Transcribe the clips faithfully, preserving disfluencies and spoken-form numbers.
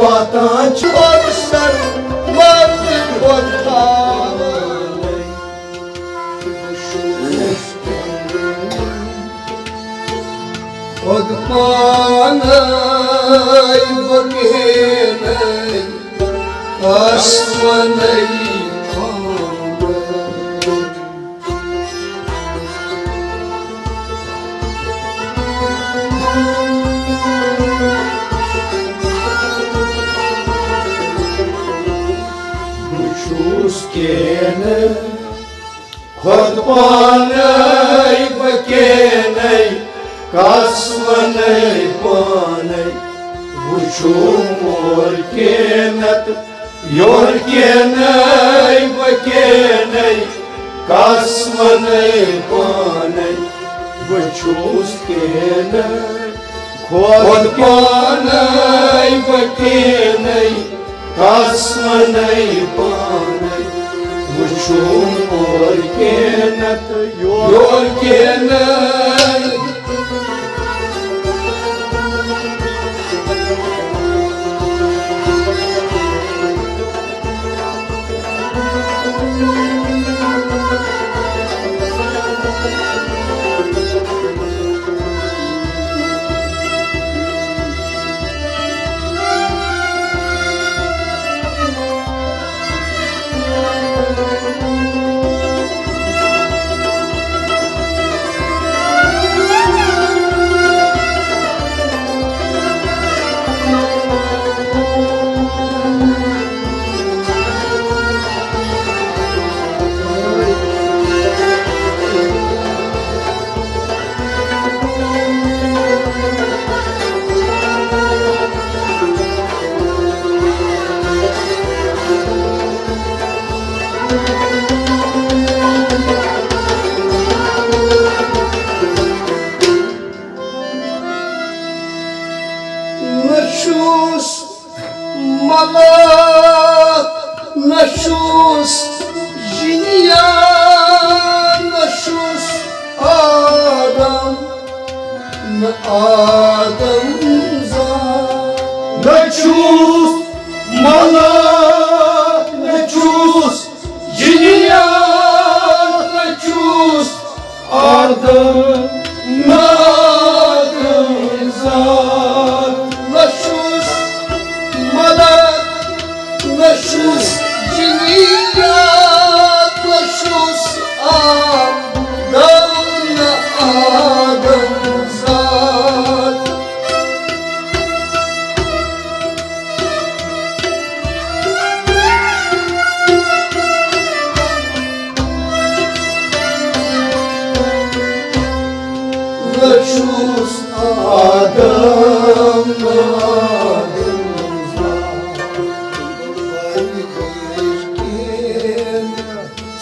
واتان چھُ اکثر وقت خۄد تھاوان۔ خۄد پانے بہٕ کینَے، کس وَنَے پانے۔ بہٕ چھُس کینہٕ خۄد پانے بہٕ کینَے، کس وَنَے پانے۔ وٕچھُم اور کینت یور کینَے بہٕ کینَے، کس وَنَے پانے۔ بہٕ چھُس کینَے خۄد پانے بہٕ کینَے، کس وَنَے پانے۔ وٕچھُم اور کینت یور کینَے۔ نہ چھُس ملاک، نہ چھُس جنیات، نہ چھُس آدم، نہ آدم زاد۔ نہ چھُس ملاک، نہ چھُس جنیات، نہ چھُس آدم، نہ آدم زاد۔ نہ چھُس ملک، نہ چھُس جنیات، نہ چھُس آدم، نہ آدم زاد۔ نہ چھُس آدم، نہ آدم زاد۔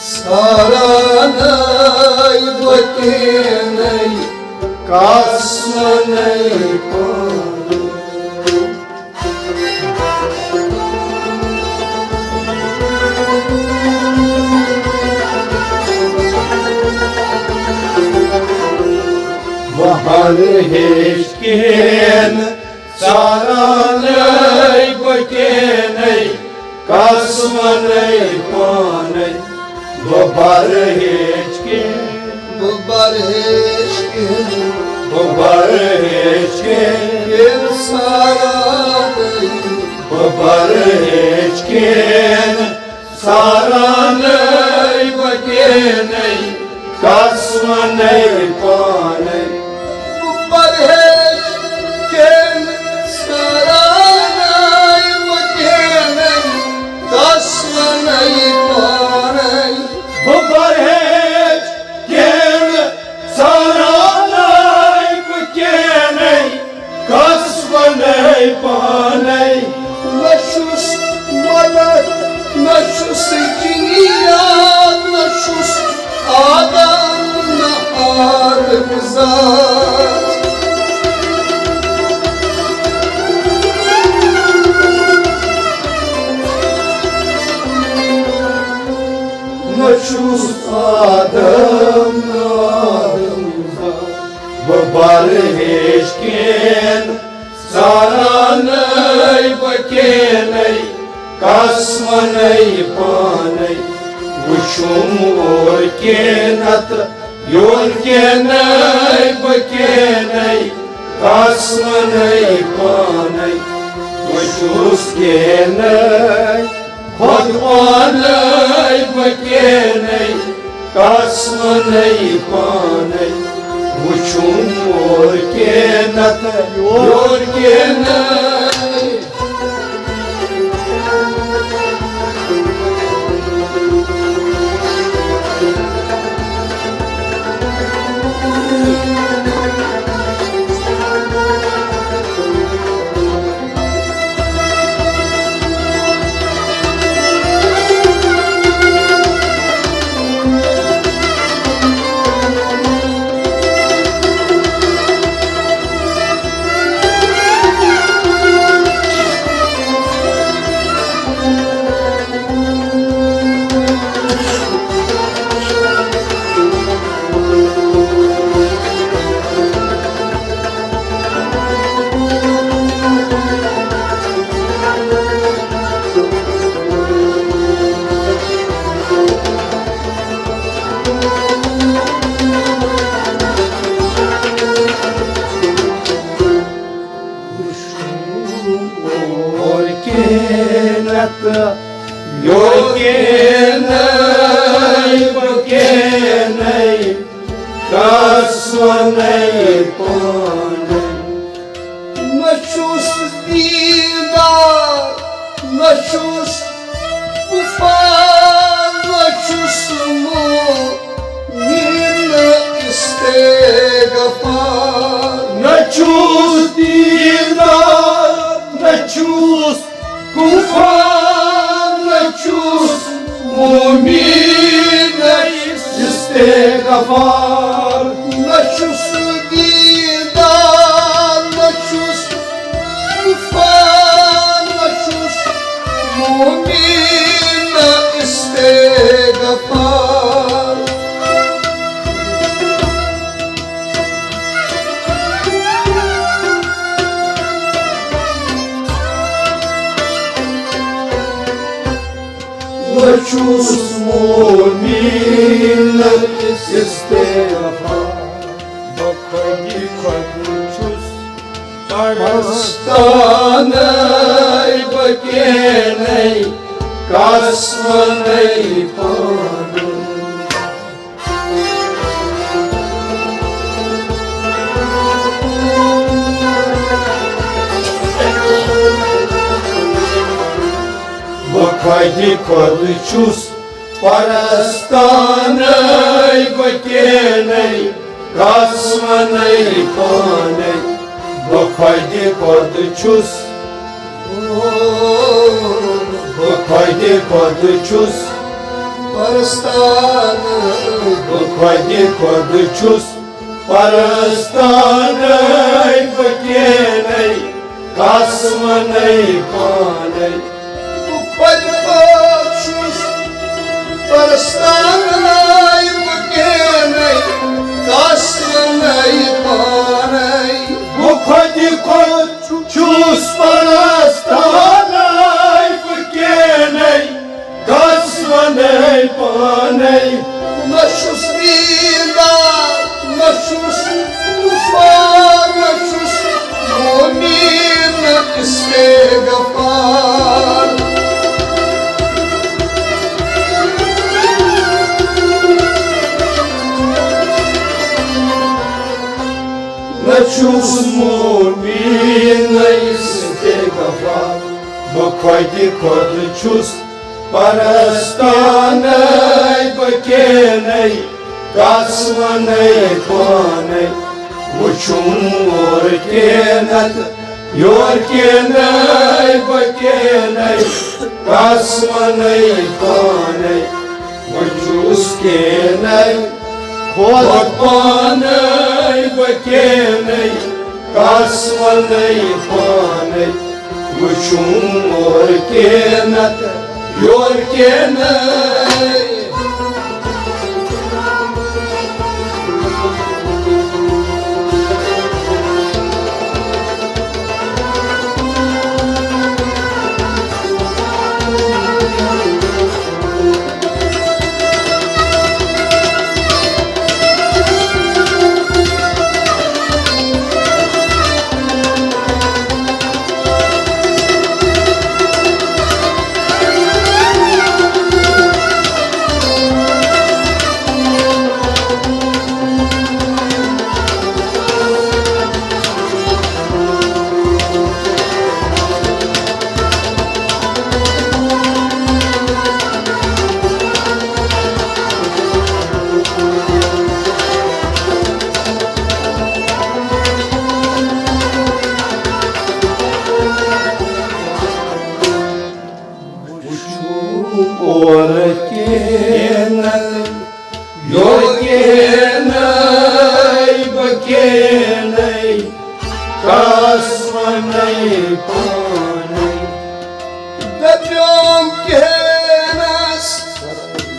سارانَے بہٕ کینَے، کس وَنَے پانے۔ بہٕ ہر ہیٚچھ کینہٕ، ژارانَے بہٕ کینَے، کس وَنَے پانے۔ بہٕ بَرٕ ہیٚچھ کینہٕ، بہٕ بَرٕ ہیٚچھ کینہٕ، بہٕ بَرٕ ہیٚچھ کینہٕ، ییٚلہِ سارانَے۔ بہٕ بَرٕ ہیٚچھ کینہٕ، ژارانَے بہٕ کینَے، کس وَنَے پانے۔ بہٕ بَرٕ ہیٚچھ کینہٕ، ژارانَے بہٕ کینَے، کس وَنَے پانے۔ بہٕ بَرٕ ہیٚچھ کینہٕ، ژارانَے بہٕ کینَے، کس وَنَے پانے۔ نہ چھُس ملک، نہ چھُس جنیات، نہ چھُس آدم، نہ آدم زاد۔ نہ چھُس آدم، نہ آدم زاد۔ بہٕ بَرٕ ہیٚچھ کینہٕ، ژارانَے بہٕ کینَے، کس وَنَے پانَے، وٕچھُم اور کینَے تہٕ یور کینَے بہٕ کینَے، کس وَنَے پانَے، وٕچھُس کینَے خۄد پانَے بہٕ کینَے، کس وَنَے پانَے، وٕچھُم اور کینَے تہٕ یور کینَے۔ اور کینَے تہٕ یور کینَے بہٕ کینَے، کس وَنَے پانَے۔ نہ چھُس دیٖدار، نہ چھُس کفار، نہ چھُس مو مین استغفار۔ نہ چھُس دیٖدار، نہ چھُس کفار، نہ چھُس مومین استغفار۔ نہ چھُس دیٖدار، نہ چھُس کفار، نہ چھُس مومین استغفار۔ بہٕ چھُس مومین استغفار۔ بہٕ خۄدی خۄد چھُس پرستانَے بہٕ کینَے، کس وَنَے پانَے۔ بہٕ خۄدِ خۄد چھُس پرستانَے بہٕ کینَے، کس وَنَے پانَے۔ بہٕ خۄدِ خۄد چھُس، بہٕ خۄدِ خۄد چھُس پرستانَے، بہٕ خۄدِ خۄد چھُس پرستانَے بہٕ کینَے، کس وَنَے پانَے۔ بہٕ خۄدِ خۄد چھُس پرستانَے بہٕ کینَے، کس وَنَے پانَے۔ بہٕ خۄدِ خۄد چھُس پرستانَے بہٕ کینَے، کس وَنَے پانَے۔ نہ چھُس دیٖدار، نہ چھُس کفار، نہ چھُس مومین استغفار۔ نہ چھُس مومین استغفار۔ بہٕ خۄدِ خۄد چھُس پرستانَے بہٕ کینَے، کس وَنَے پانَے۔ وٕچھُم اور کینَے تہٕ یور کینَے بہٕ کینَے، کس وَنَے پانَے۔ وٕچھُس کینَے خۄد پانَے بہٕ کینَے، کس وَنَے پانَے۔ وٕچھُم اور کینَے تہٕ یور کینَے۔ اور کینٛہہ نہٕ، یور کینٛہہ نہٕ، بہٕ کینٛہہ نہٕ، کس وَنَے پانَے۔ دَپیوم کینٛہہ نَس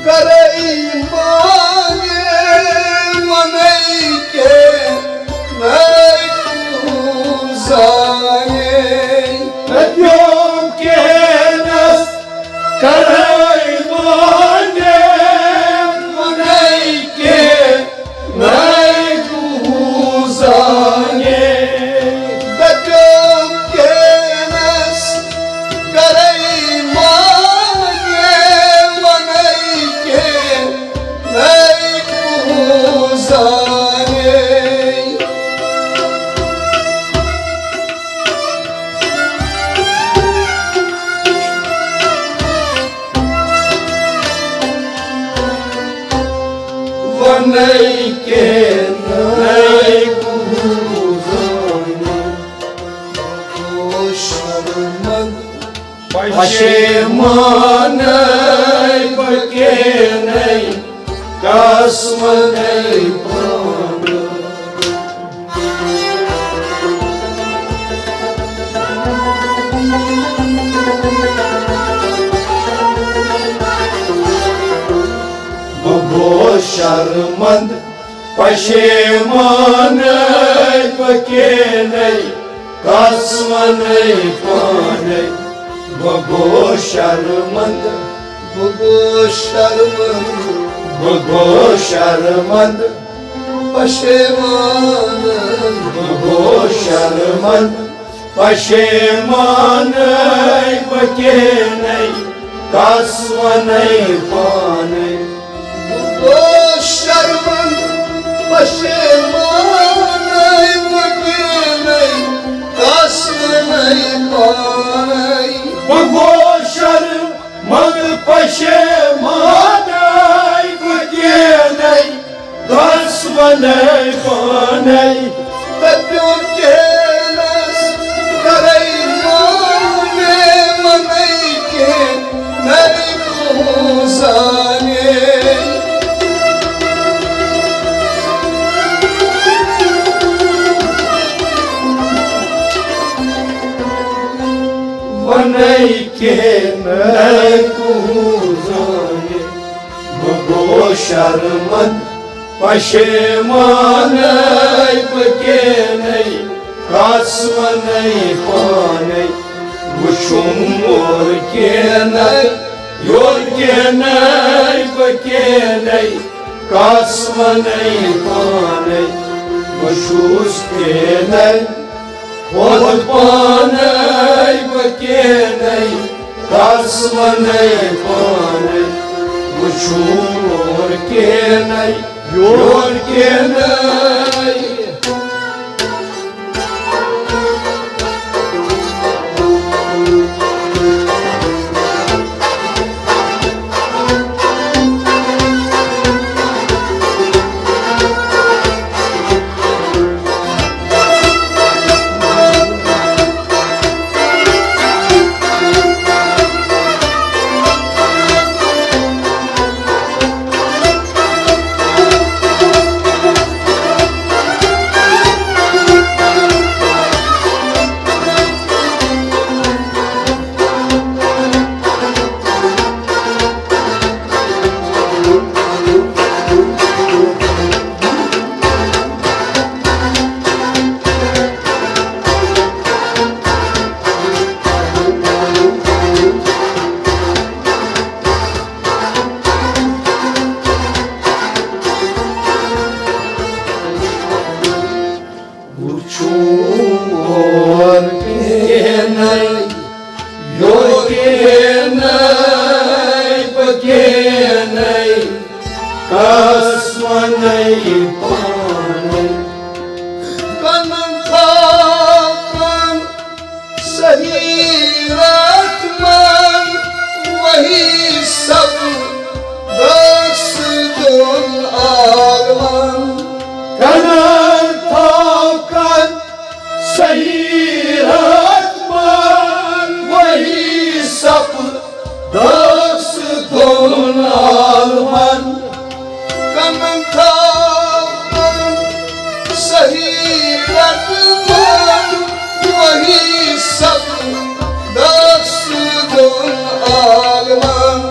کرے مانے، وَنَے کینٛہہ نَے کُس زانے۔ دَپیوم کینٛہہ نَس کرے مانے، وَنَے کینٛہہ نَے کُس زانے۔ دَپیوم کینٛہہ نَس کرے مانے، وَنَے کینٛہہ نَے کُس زانے۔ وَنَے کینٛہہ نَے کُس زانے۔ او شرمند پشیمانَے بہٕ کینٛہہ نَے، کس وَنَے پانَے۔ بہٕ گوس شرمند پشیمانَے بہٕ کینٛہہ نَے، کس وَنَے پانَے۔ بہٕ گوس شرمند، بہٕ گوس شرمند، بہٕ گوس شرمند پشیمانَے۔ بہٕ گوس شرمند پشیمانَے بہٕ کینٛہہ نَے، کس وَنَے پانَے۔ بہٕ گوس شرمند پشیمانَے بہٕ کینٛہہ نَے، کس وَنَے پانَے۔ بہٕ گوس شرمند پشیمانَے بہٕ کینٛہہ نَے، کس وَنَے پانَے۔ دَپیوم کینٛہہ نَس کرے مانے، وَنَے کینٛہہ نَے کُس زانے۔ وَنَے کینٛہہ نَے کُس زانے۔ بہٕ گوس شرمند پشیمانَے بہٕ کینٛہہ نَے، کس وَنَے پانَے۔ وُچھُم اور کینٛہہ نَے، یور کینٛہہ نَے بہٕ کینٛہہ نَے، کس وَنَے پانَے۔ بہٕ چھُس کینٛہہ نَے، خود پانَے بہٕ کینٛہہ نَے، کس وَنَے پانَے۔ وُچھُم اور کینٛہہ نَے، یور کینٛہہ نَے۔ وُچھُم اور کینٛہہ نَے، یور کینٛہہ نَے، بہٕ کینٛہہ نَے، کس وَنَے پانَے۔ کنن تھاو کن صحیح راتھ من وہی سب دس دون عالمن۔ کنن تھاو کن صحیح راتھ من وہی سب دس رتبن وحی سپدس دۄن عالمن۔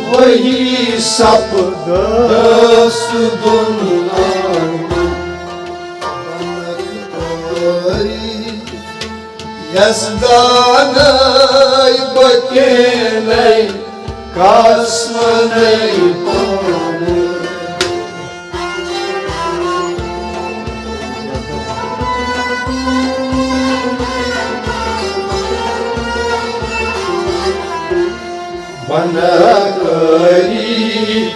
وحی سپدس دۄن عالمن۔ یزدانَے بہٕ کینَے، کَس وَنَے پانَے۔ بنہ کاری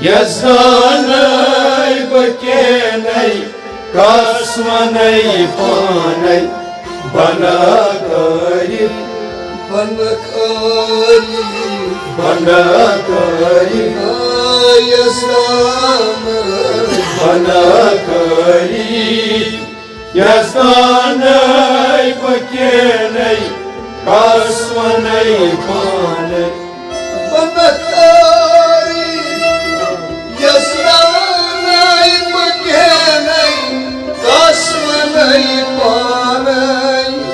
یزدانَے بہٕ کینَے، کَس وَنَے پانَے۔ بنہ کاری، بنہ کاری، بنہ کاری یزدانَے۔ بنہ کاری یزدانَے بہٕ کینَے، کَس وَنَے پانَے۔ بنہ کاری یزدانَے بہٕ کینَے، کَس وَنَے پانَے۔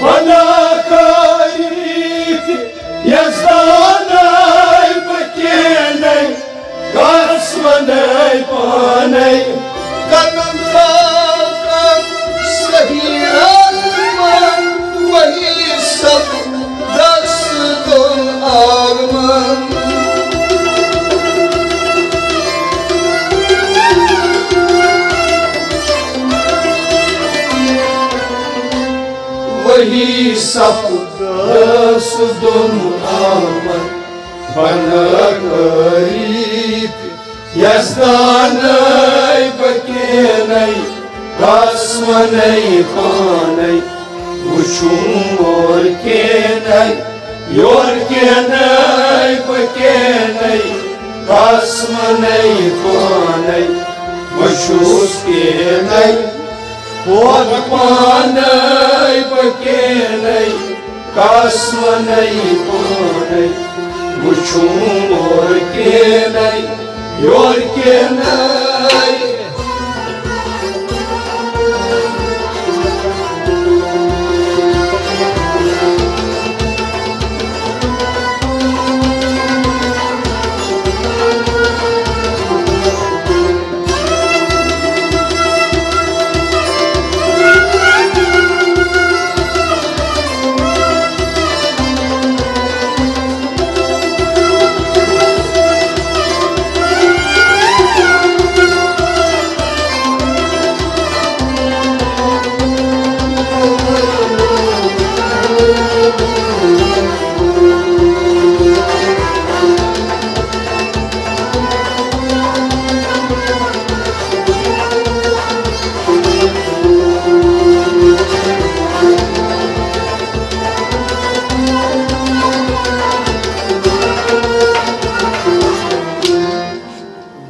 بنہ کاری یزدانَے بہٕ کینَے، کَس وَنَے پانَے۔ کَنَن تھاو کَن صحیح رَتبن، وحی سپدس دۄن عالمن۔ وحی سپدس دۄن عالمن۔ بنہ کاری یزدانَے بہٕ کینَے، کَس وَنَے پانَے۔ وٕچھُم اورٕ کینَے، یورٕ کینَے بہٕ کینَے، کَس وَنَے پانَے۔ بہٕ چھُس کینَے، ہورٕ پانَے بہٕ کینَے، کَس وَنَے پانَے۔ وٕچھُم اورٕ کینَے، یورٕ کینَے۔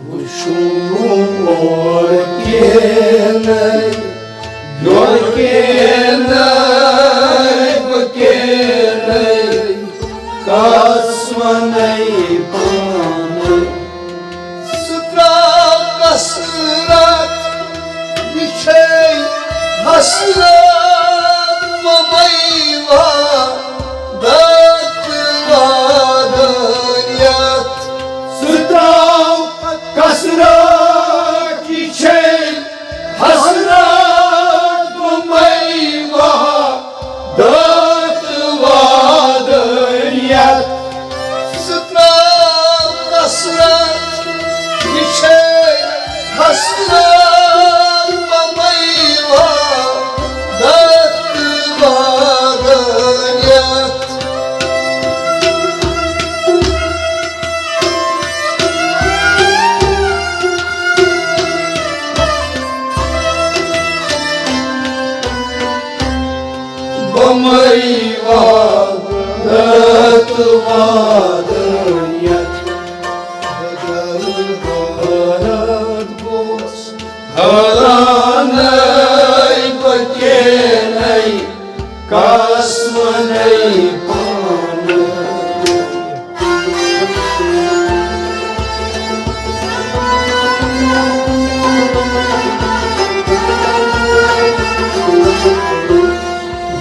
وٕچھُم اورٕ کینَے، یورٕ کینَے بہٕ کینَے، کَس وَنَے پانَے۔ سُہ ترٛاو کثرت، یہِ چھے حسرت، وۄنۍ وادٲنِیت۔ سُہ ترٛاو کثرت، یہِ چھے حسرت، وۄنۍ وادٲنِیت۔ سُہ ترٛاو کثرت، یہِ چھے حسرت، وۄنۍ وادٲنِیت۔ بمے وادت وادنیت۔ حیران گوس، حیران بہٕ کینَے، کَس پانے پانے۔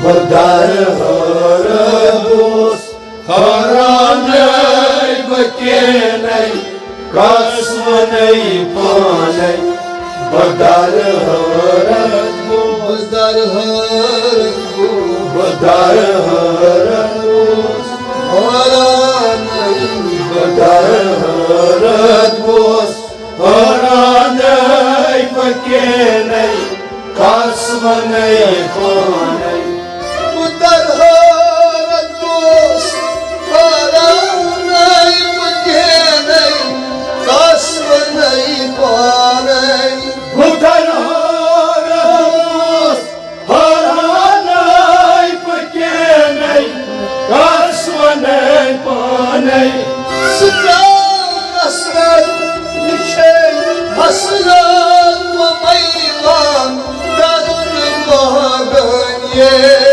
بہٕ درٕ حٲران اوس، حٲران نَے بہٕ کینَے، کس ونے پانے۔ بہٕ درٕ حٲران گوس، بہٕ درٕ حٲران گوس، بہٕ درٕ حٲران گوس، حٲران نَے بہٕ درٕ حٲران گوس، حٲران نَے بہٕ کینَے، کس ونے پانے۔ بہٕ درٕ حٲران گوس، حٲران نَے بہٕ کینَے، کس ونے پانے۔ بہٕ درٕ حٲران گوس، حٲران نَے بہٕ کینَے، کس ونے پانے۔ سُہ درٛاو نصرت، یہِ چھے مسلہٕ مَے وان۔ درد مہرنیت۔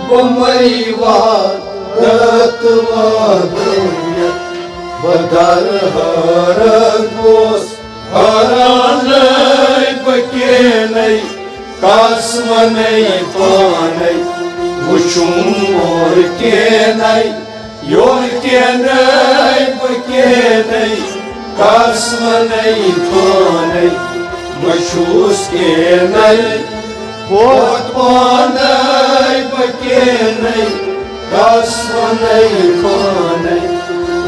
بہٕ مَے وان درد مہرنیت۔ بہٕ درٕ حٲران گوس، حٲران نَے بہٕ کینَے، کس ونے پانے۔ وُچھُم اورٕ کینَے، یورٕ کینَے بہٕ کینَے، کس ونے پانے۔ بہٕ چھُس کینَے، ہوت پانے بہٕ کینَے، کس ونے پانے۔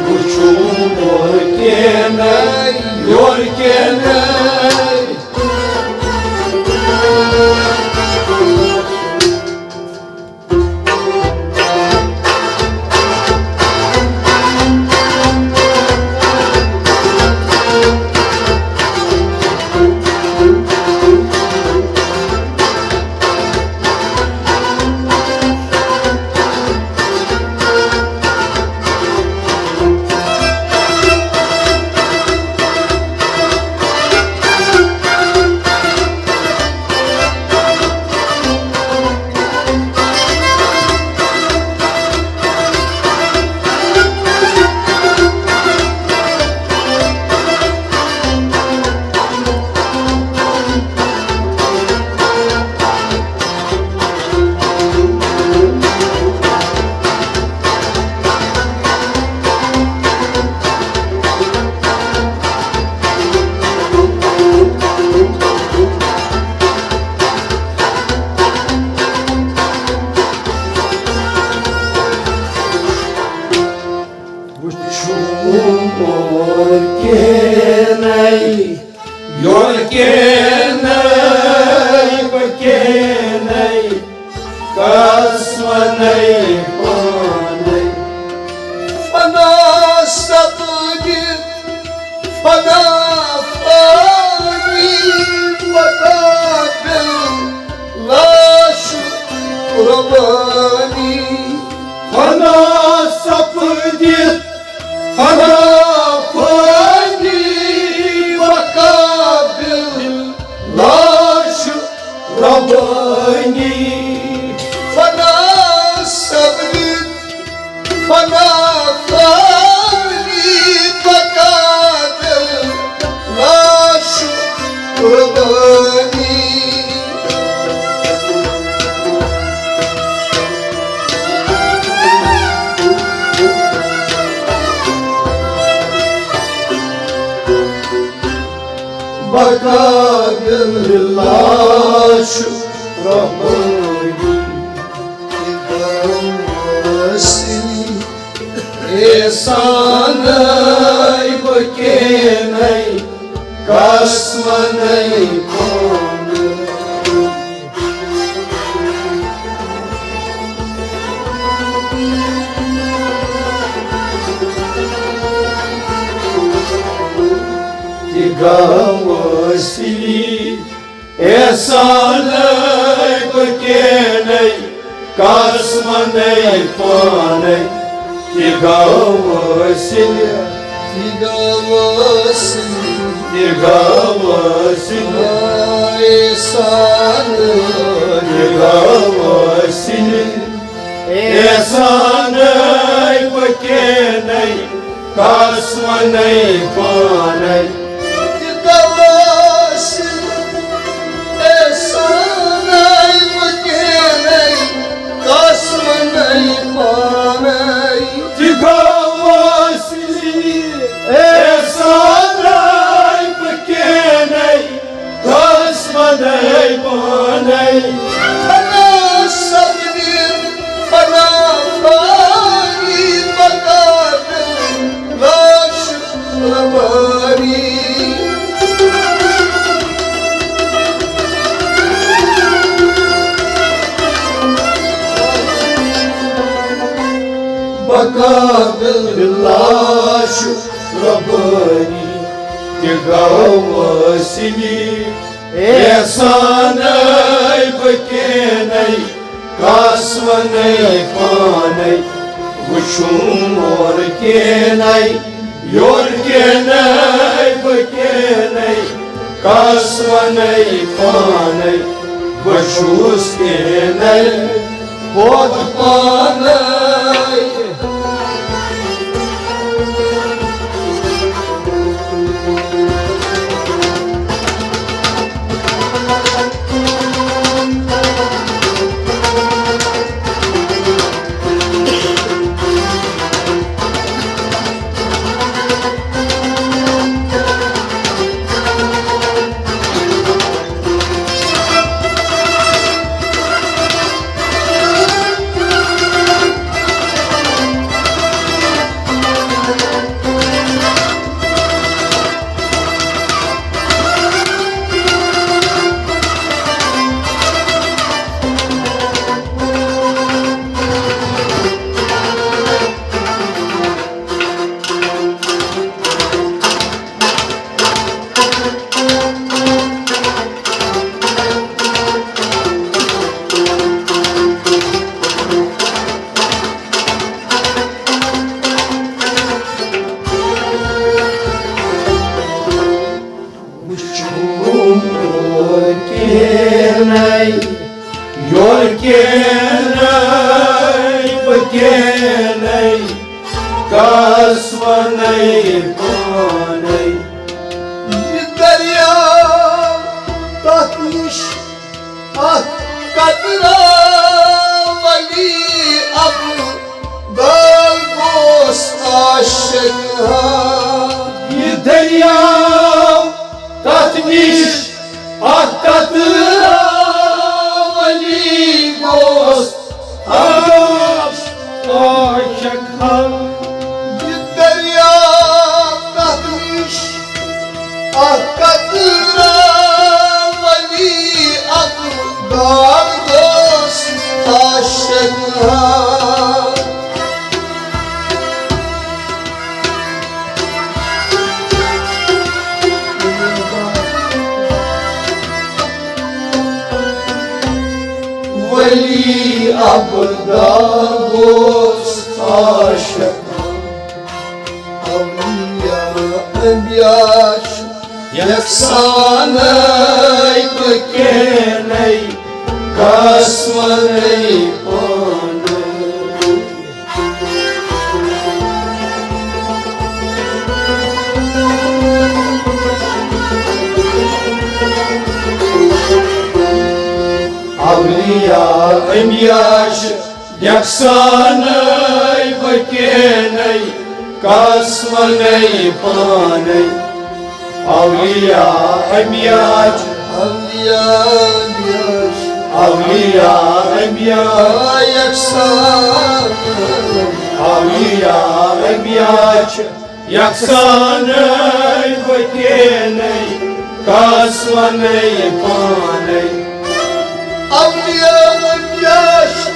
وُچھُم اورٕ کینَے، یورٕ کینَے۔ وُچھُم اورٕ کینَے، یورٕ کینَے، بہٕ کینَے، کس ونے پانے۔ فنا سپدِتھ فنا فانی، مقابل لاش ربانی۔ فنا سپدِتھ فنا فانی، مقابل لاش ربانی۔ فنا سپدِتھ فنا فانی، مقابل لاش ربانی۔ مقابل لاش ربانی۔ احسانَے بہٕ کینَے، کس ونے پانے۔ تہِ گوٚو اصلی احسانَے بہٕ کینَے، کس ونے پانے۔ تہِ گوٚو اصلی تہِ گوٚو وٲصِل، تہِ گوٚو وٲصِل۔ احسان تہِ گوٚو وٲصِل۔ احسانَے بہٕ کینَے، کَس وَنَے پانَے۔ تہِ گوٚو وٲصِل۔ احسانَے بہٕ کینَے، کَس وَنَے پانَے۔ تہِ گوٚو وٲصِل۔ احسانَے بہٕ کینَے، کَس وَنَے پانَے۔ فنا سپدِ، فنا فانی، بقا بِل راشد ربانی۔ بقا بِل راشد ربانی۔ تہِ گوٚو وٲصِل۔ احسانَے بہٕ کینَے، کَس وَنَے پانَے۔ وٕچھُم اورٕ کینَے، یورٕ کینَے، بہٕ کینَے، کَس وَنَے پانَے۔ بہٕ چھُس کینَے، بہٕ پانَے۔ وٕچھُم اورٕ کینَے، یورٕ کینَے، بہٕ کینَے، کَس وَنَے پانَے۔ یہِ دٔریاو تَتھ نِش اکھ قطرٕ ولی عبدال گوس عاشق ہا۔ یہِ دٔریاو تَتھ نِش اکھ قطرٕ ولی گوس عاشق ہا۔ یہِ دٔریاو تَتھ نِش اکھ قطرٕ ولی عبدال گوس عاشق ہا۔ ولی عبدال گوس عاشق، اولیاء انبیاء چھِ یکسانَے، بہٕ کینَے، کَس وَنَے پانَے۔ اولیاء انبیاء چھِ یکسانَے، بہٕ کینَے، کَس وَنَے پانَے۔ اولیاء انبیاء چھِ، اولیاء انبیاء چھِ، اولیاء انبیاء یکسان۔ اولیاء انبیاء چھِ یکسانَے، بہٕ کینَے، کَس وَنَے پانَے۔ اولیاء انبیاء چھِ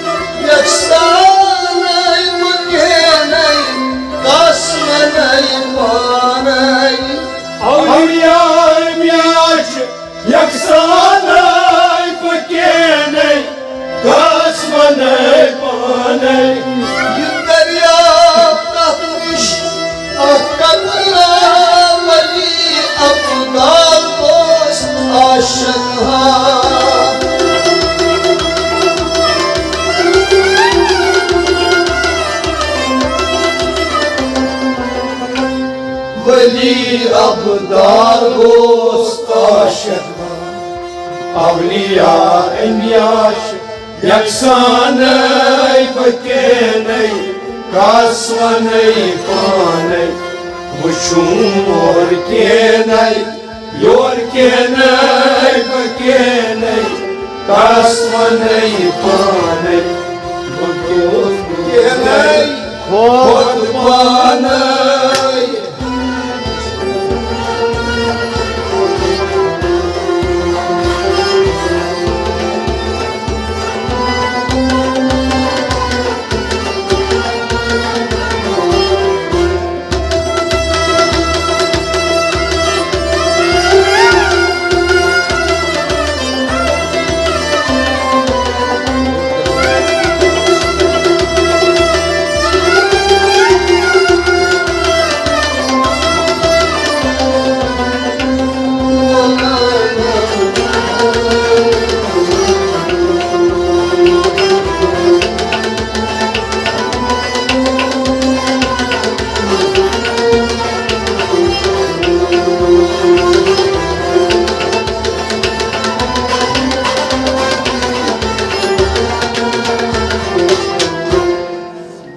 یکسانَے، بہٕ کینَے، کَس وَنَے پانَے۔ اولیاء انبیاء چھِ یکسانَے، بہٕ کینَے، کَس وَنَے پانَے۔ یہِ دٔریاو تَتھ نِش اکھ قطرٕ ولی ابدال گوس عاشق، اولیاء انبیاء چھِ یکسانَے، بہٕ کینَے، کس وَنَے پانَے، وٕچھُم اور کینَے، یور کینَے، بہٕ کینَے، کس وَنَے پانَے، بہٕ کینَے، خود پانَے۔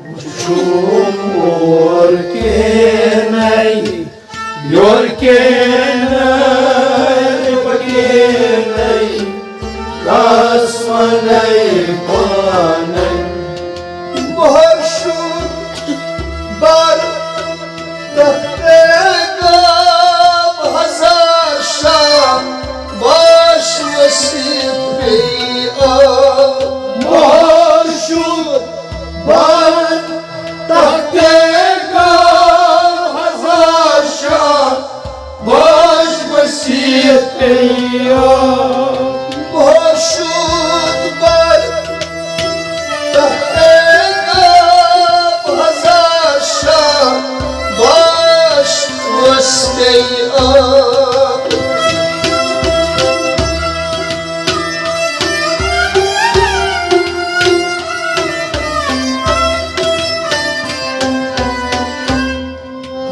وٕچھُم اور کینَے، یور کینَے، بہٕ کینَے، کس وَنَے پانَے۔ مہشوٗر بر تحقیقاب ہزار شاہ باش وسیع پیٚیہِ آب۔ مہشوٗر بر تحقیقاب ہزار شاہ باش وسیع پیٚیہِ آب۔ مہشوٗر بر تحقیقاب ہزار شاہ باش وسیع آب۔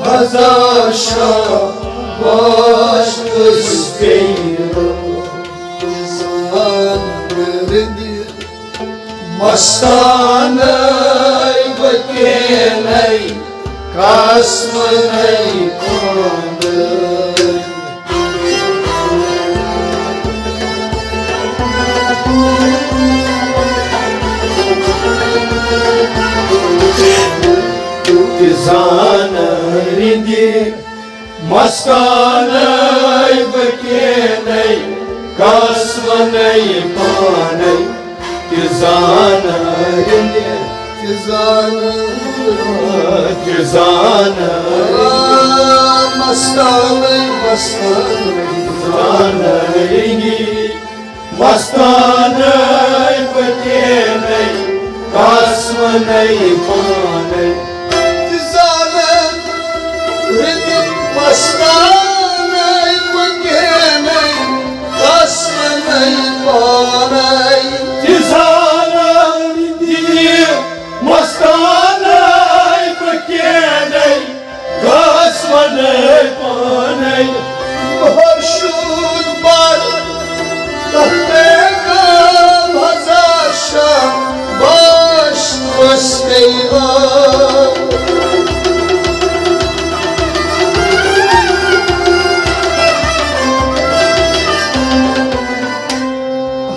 ہزار شاہ باش أسۍ پیٚیہِ رٲژ۔ زان کٔرِتھ مستانَے بہٕ کینَے، کس وَنَے پانَے۔ تہِ زانَے رِندِ مستانَے بہٕ کینَے، کس وَنَے پانَے۔ تہِ زانَے رِندِ، تہِ زانَے، تہِ زانَے مستانَے، مستانَے۔ زانَے رِندِ مستانَے بہٕ کینَے، کس وَنَے پانَے۔ تہِ زانَے رِندِ مستانَے بہٕ کینَے، کس وَنَے پانَے۔ تہِ زانَے رِندِ مستانَے بہٕ کینَے، کس وَنَے پانَے۔ مہشوٗر بر تحقیقاب ہزار شاہ باش وسیع آب۔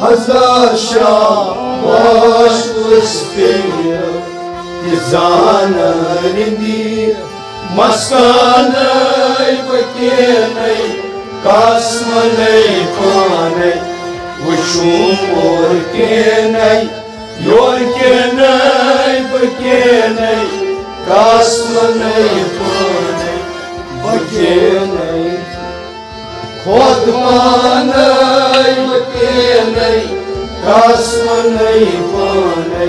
ہزار شاہ باش وسیع آب۔ تہِ زانَے رِندِ مستانَے بہٕ کینَے، کس وَنَے پانَے۔ وٕچھُم اور کینَے، یور کینَے بہٕ کینَے، کس وَنَے پانَے۔ بہٕ کینَے خود پانَے بہٕ کینَے، کس وَنَے پانَے۔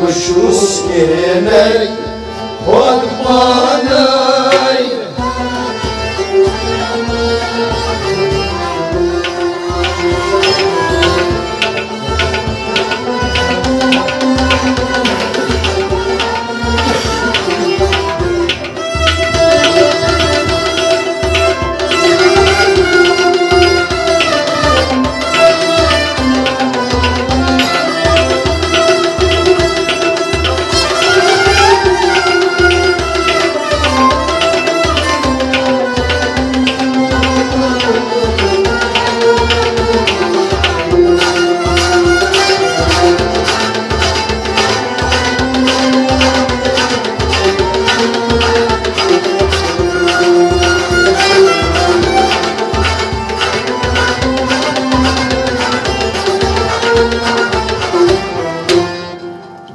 بہٕ چھُس کینَے خود پانَے۔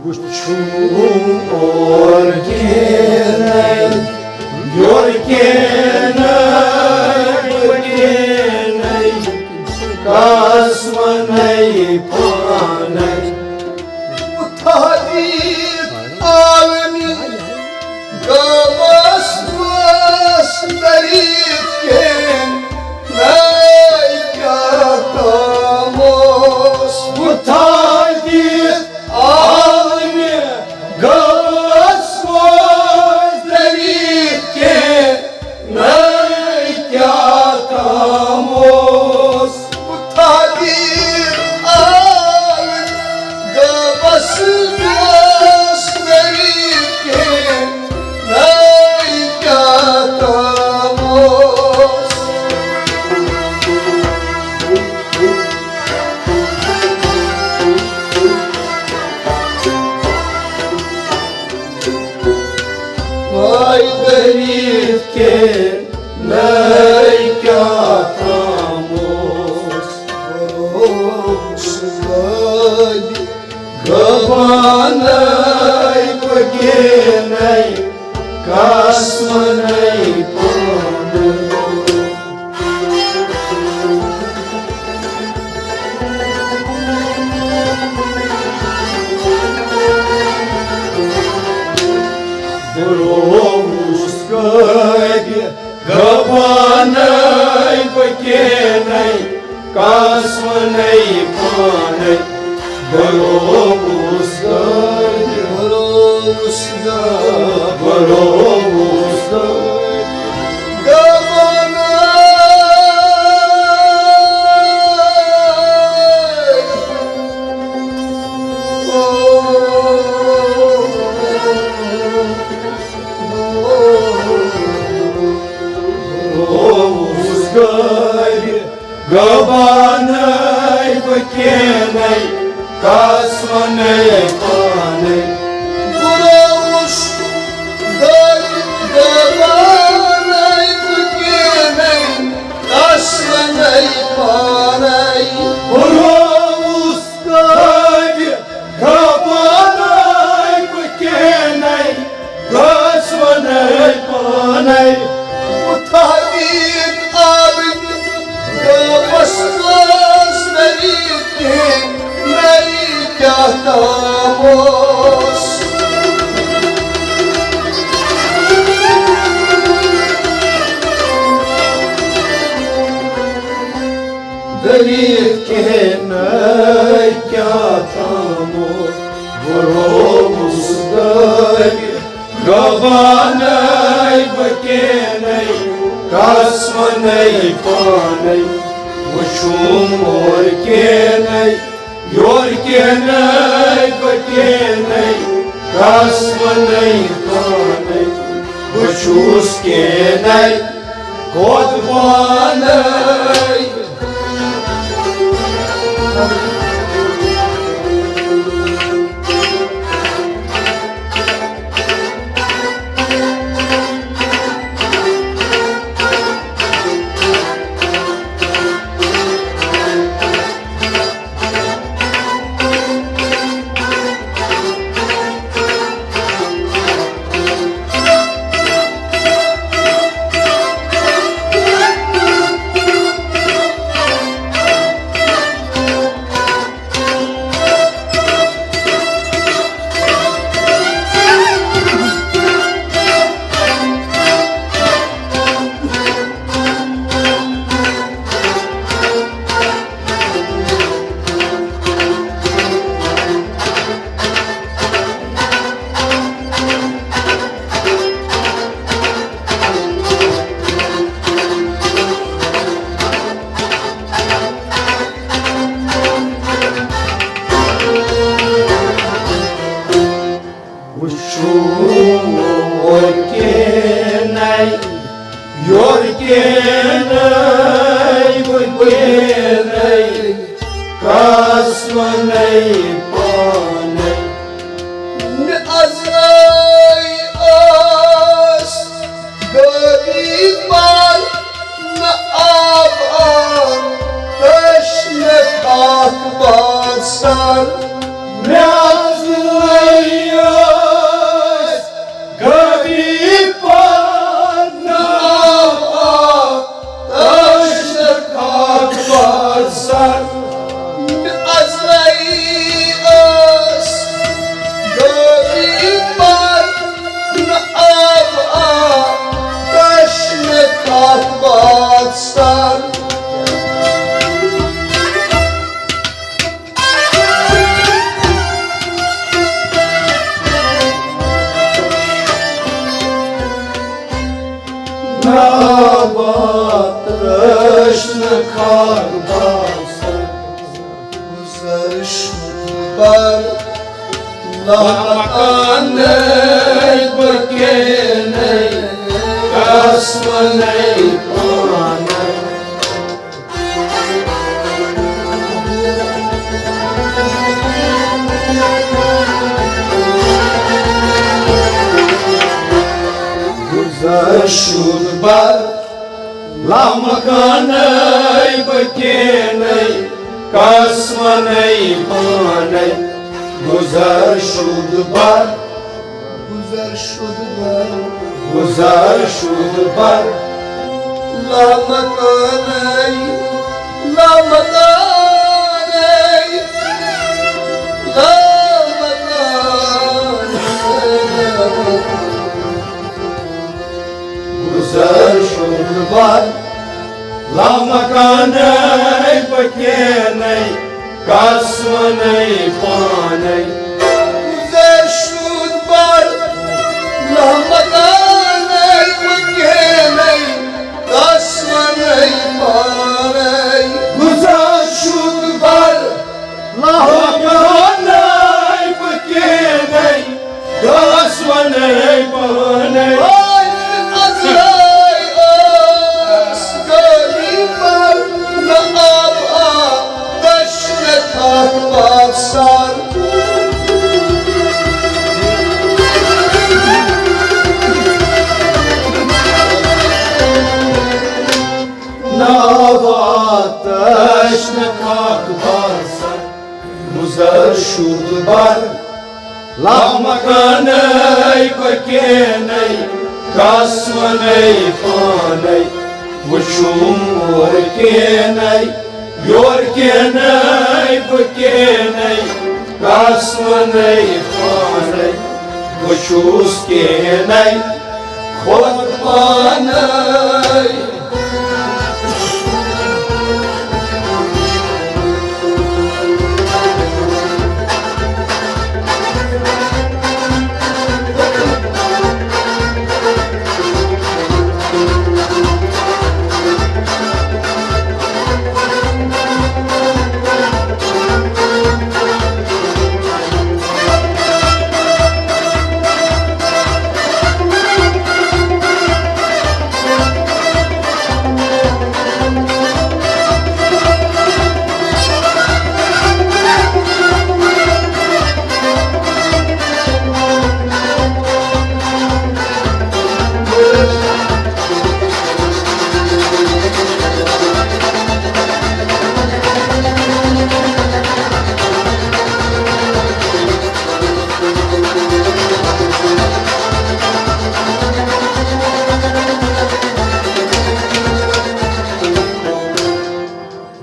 وٕچھُم اور کینَے، یور کینَے، بہٕ کینَے، کَس وَنَے پانَے۔ تھدیت عالمی گوس وس دریت کین نئی کیا تاموس۔ بہٕ تھدیت عالمی گوس وس دریت کین نئی کیا تاموس۔ تھدیت عالمی گوس وس دریت کین نئی کیا تاموس۔ وای دٔلیٖل کینٛہہ نٔے کیٛاہ تام اوس۔ بروس گٲلۍ گۄبانَے بہٕ کینَے، کَس وَنَے پانہٕ۔ بروس گٲلۍ گۄبانَے بہٕ کینَے، کَس وَنَے پانَے۔ بروس گٲلۍ، بروس گٲلۍ، بروس گٲلۍ گۄبانَے۔ بروس گٲلۍ گۄبانَے بہٕ کینَے، کَس وَنَے پانَے۔ بروس گٲلۍ گۄبانَے بہٕ کینَے، کَس وَنَے پانَے۔ بروس گٲلۍ گۄبانَے بہٕ کینَے، کَس وَنَے پانَے۔ بہٕ تھدیت عالمی گوس وس دٔلیٖل کینَے کیٛاہ تام اوس۔ دٔلیٖل کینَے کیٛاہ تام اوس۔ بروس گٲلۍ گۄبانَے بہٕ کینَے، کَس وَنَے پانَے۔ وٕچھُم اور کینَے، یور کینَے بہٕ کینَے، کَس وَنَے پانَے۔ بہٕ چھُس کینَے گۄبانَے۔ وٕچھُم اور کینَے، یور کینَے، بہٕ کینَے، کَس وَنَے پانَے۔ مےٚ اَزرٲے ٲس غریٖبان، نہ آب آو، تٔچھ مےٚ خاک بازار۔ مےٚ اَزرٲے غریب پرنہٕ آب آب، تشنہٕ خاک باسان۔ ازلے ٲس غریب پرنہٕ آب آب، تشنہٕ خاک باسان۔ ناوات ٲسۍ نہٕ خاک باسان۔ گُزر شُد بر لامکانَے بہٕ کینَے کس وَنَے پانَے۔ گُزر شُد بر لامکانَے بہٕ کینَے کس وَنَے پانَے۔ گُزر شُد بر گُزر شُد بر، گُزر شُد بر، لامکانَے، لامکانَے، لامکانَے۔ گُزر شُد بر، لامکانَے بہٕ کینَے کس وَنَے پانَے۔ گُزر شُد بر، لامکانَے بہٕ کینَے کس وَنَے پانَے۔ گُزر شُد بر، لامکانَے بہٕ کینَے کس وَنَے پانَے۔ ازلے ٲس غریب پرنہٕ آب آب، تشنہٕ خاک باسان۔ ناوات ٲسۍ نہٕ خاک باسان۔ گُزر شُد بر، لامکانَے بہٕ کینَے، کس وَنَے پانَے۔ وٕچھُم اورٕ کینَے، یورٕ کینَے بہٕ کینَے، کس وَنَے پانَے۔ بہٕ چھُس کینَے خۄد پانَے۔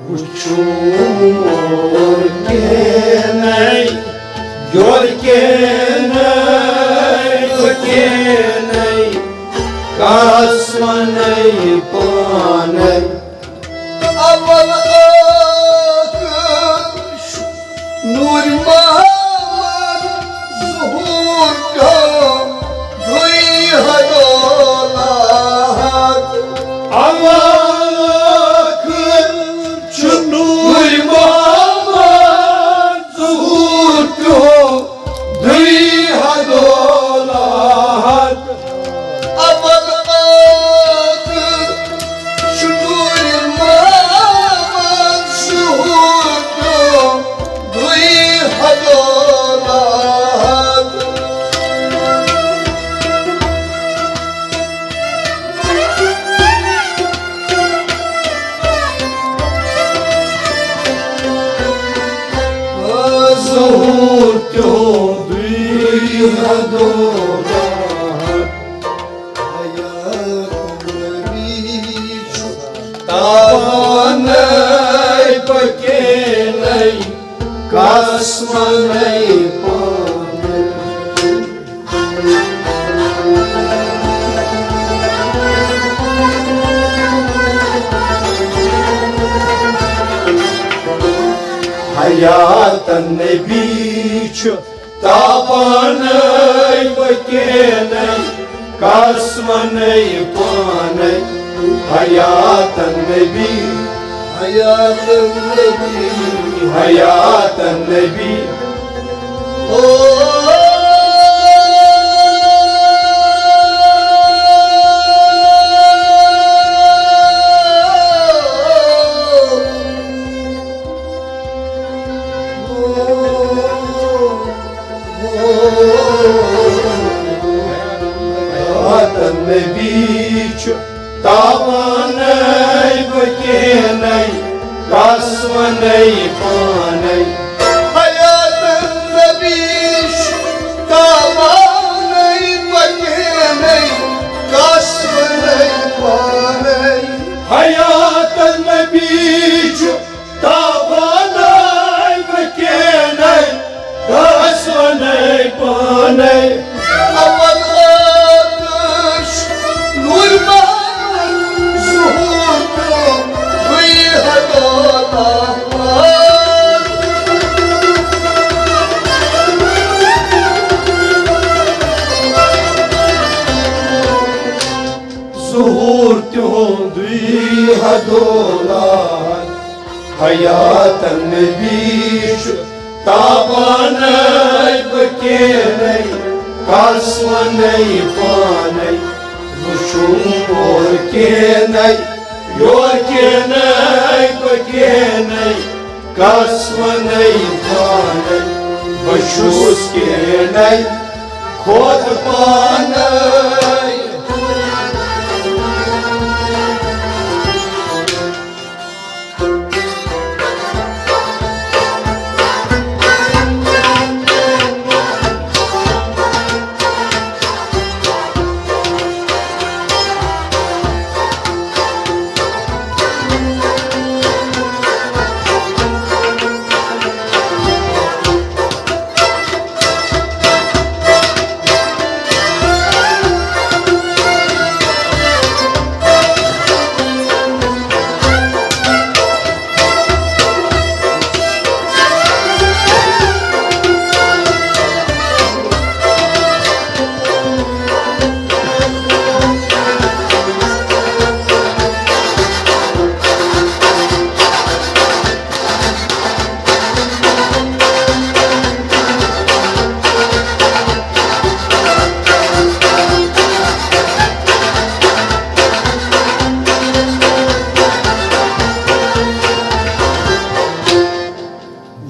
وٕچھُم اورٕ کینَے، یورٕ کینَے، بہٕ کینَے، کس وَنَے پانَے۔ اول ٲخر نوٗر محمد ظہوٗر پیوٚو دُے ہتو لحد۔ اول ٲخر چھُ نوٗر محمد ظہوٗر پیوٚو دُے ہتو لحد۔ اول ٲخر شُکُر محمد ظہوٗر پیوٚو دُے ہتو حدو حیات نبی چھُ تاوانَے بہٕ کینَے، کَس وَنَے پانَے۔ حیات نبی چھُ تاوانَے بہٕ کینَے، کَس وَنَے پانَے۔ حیات نبی، حیات نبی، حیات نبی۔ او حیات نبی چھُ تاوانَے بہٕ کینَے، کَس وَنَے پانَے۔ حیات نبی چھُ تاوانَے بہٕ کینَے، کَس وَنَے پانَے۔ حیات نبی چھُ تاوانَے بہٕ کینَے، کَس وَنَے پانَے۔ اول آتش نور بارُن ظہوٗر تہٕ بیٚیہِ ہدایت۔ ظہوٗر تِہُنٛدُے ہدولات۔ حیات نبی چھُ تاوانَے بہٕ کینَے، کَس وَنَے پانَے۔ وٕچھُم اورٕ کینَے، یورٕ کینَے، بہٕ کینَے، کَس وَنَے پانَے۔ بہٕ چھُس کینَے خۄد پانَے۔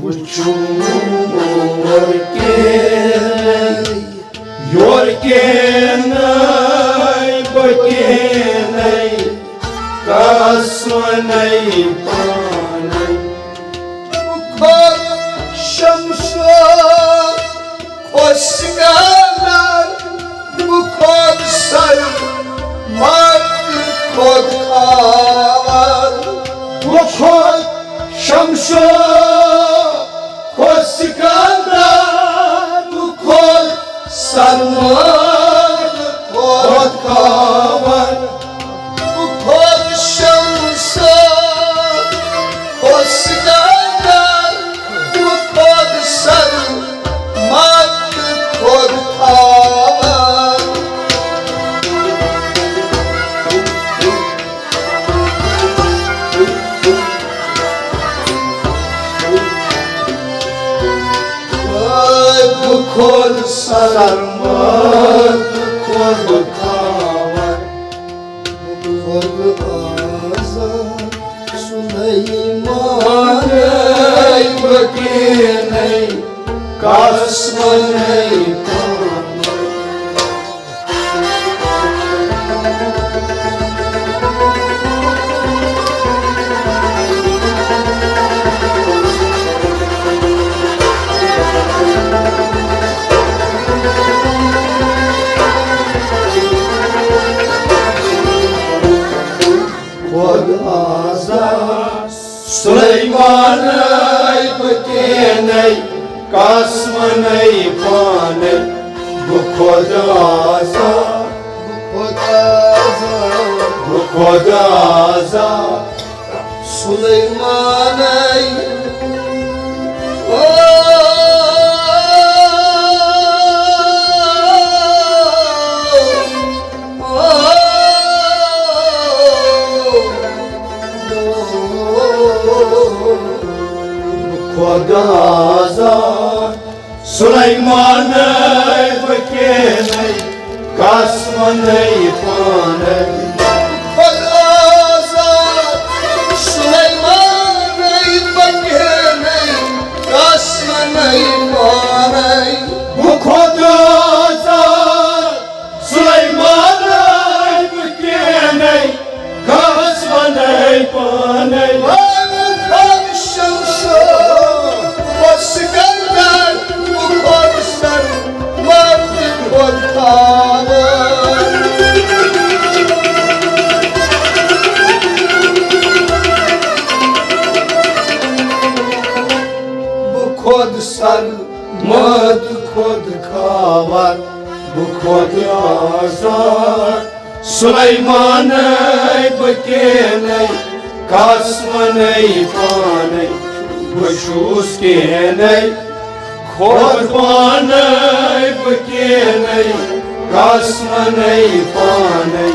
وٕچھُم اورٕ کینَے، یورٕ کینَے، بہٕ کینَے، کَس وَنَے پانَے۔ بہٕ کھوٚت شمشو، کھوٚت سکندر، بہٕ کھوٚت سرمد، کھوٚت کھاوَر۔ بہٕ کھوٚت شمشو، کھوٚت سکندر، بہٕ کھوٚت سرمد، کھوٚت کھاوَر۔ بہٕ کھوٚت شمشو، کھوٚت سکندر، بہٕ کھوٚت سرمد، کھوٚت کھاوَر۔ بہٕ کھوٚت سرمد، کھوٚت کھاوَر۔ بہٕ کھوٚت آزاد سلیمانَے بہٕ کینَے، کَس وَنَے پانَے۔ پانے بہٕ کینَے، کس وَنَے پانے بہٕ خۄد آزاد۔ بہٕ خۄد آزاد۔ بہٕ خۄد آزاد۔ سلیمانَے۔ او، او، او، خۄد آزاد۔ سلیمانَے بہٕ کینَے، کس وَنَے پانے۔ خۄد آزاد۔ سلیمانَے بہٕ کینَے، کس وَنَے پانے۔ بہٕ خۄد آزاد۔ سلیمانَے بہٕ کینَے، کس وَنَے پانے۔ وَن خۄد شمسو، وَن سکندر، وَن خۄد سر، وَن خۄد تھاوان۔ بہٕ خۄد سر، مد خۄد کھاوان۔ بہٕ خۄد آزاد۔ سلیمانَے بہٕ کینَے، کس وَنَے پانے۔ بہٕ چھُس کینَے، خۄد پانے بہٕ کینَے، کس وَنَے پانے۔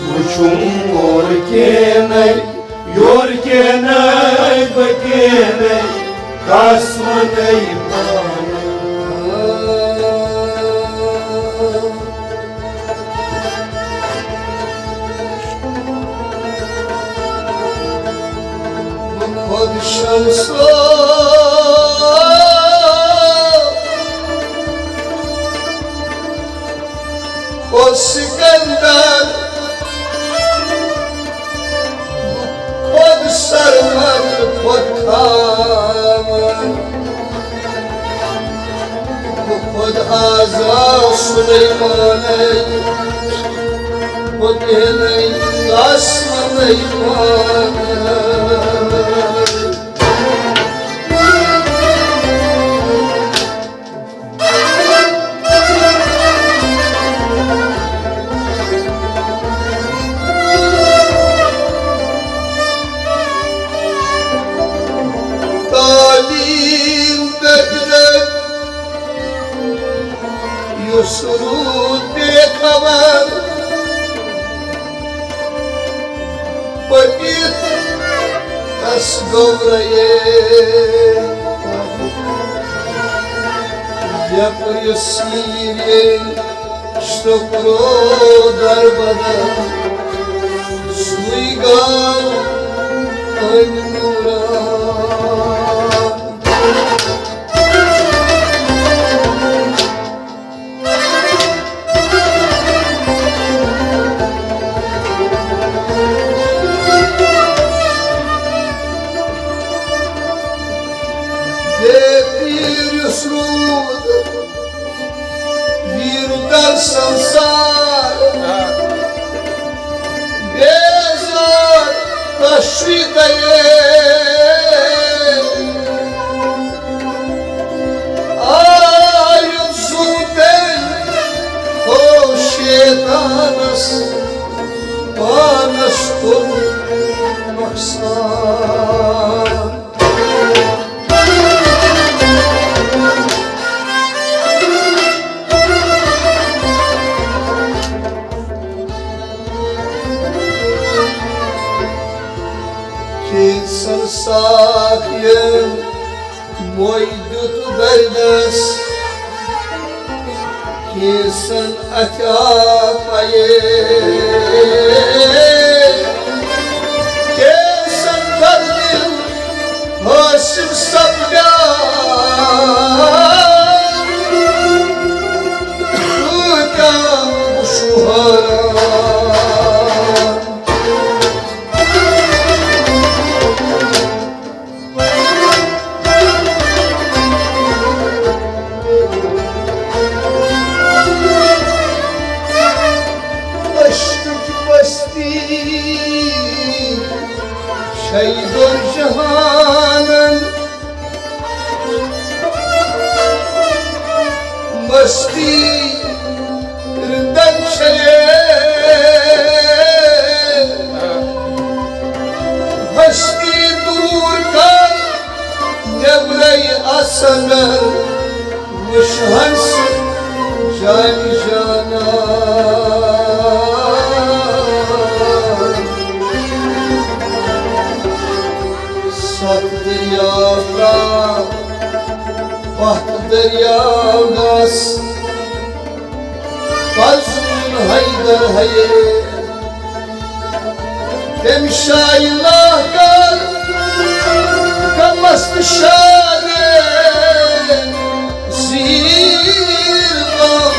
بہٕ چھُم اور کینَے، یور کینَے بہٕ کینَے، کس وَنَے پانے۔ بہٕ خۄد شمسو، خۄد سکندر، خۄد سرمد، خۄد خاوند، خۄد آزاد۔ سلیمانَے بہٕ کینَے، کس وَنَے پانے۔ تعلیم دٔہرن یُس روٗد بے خبر، پٔکِتھ تس گوٚبرے۔ یپٲرۍ سیٖرے شُکرو دربدر، سُے گوٚو أمۍ نوٗرا۔ بے پیٖر یُس روٗد، ویٖرو در سنسار، بیزار تشوی دئے۔ آیُن زُو تٔمۍ ہو شیطانس پانس کُن نۄقصان۔ کینٛژن ساقین موے دیُت دردس، کینٛژن اتھِ آو پَیے، کینٛژن دردِ حٲصِل سپدیو، کۭتیاہ وُچھو حٲران۔ ہستی رندن چھے، ہستی دور کر، نیبرے آسنگر وچھ ہنس جان جانا۔ ستھ دریاو را پتھ دریاو گس، پزون حیدر حیے۔ تم شاہ لاہ کر کمست شارے زیر غم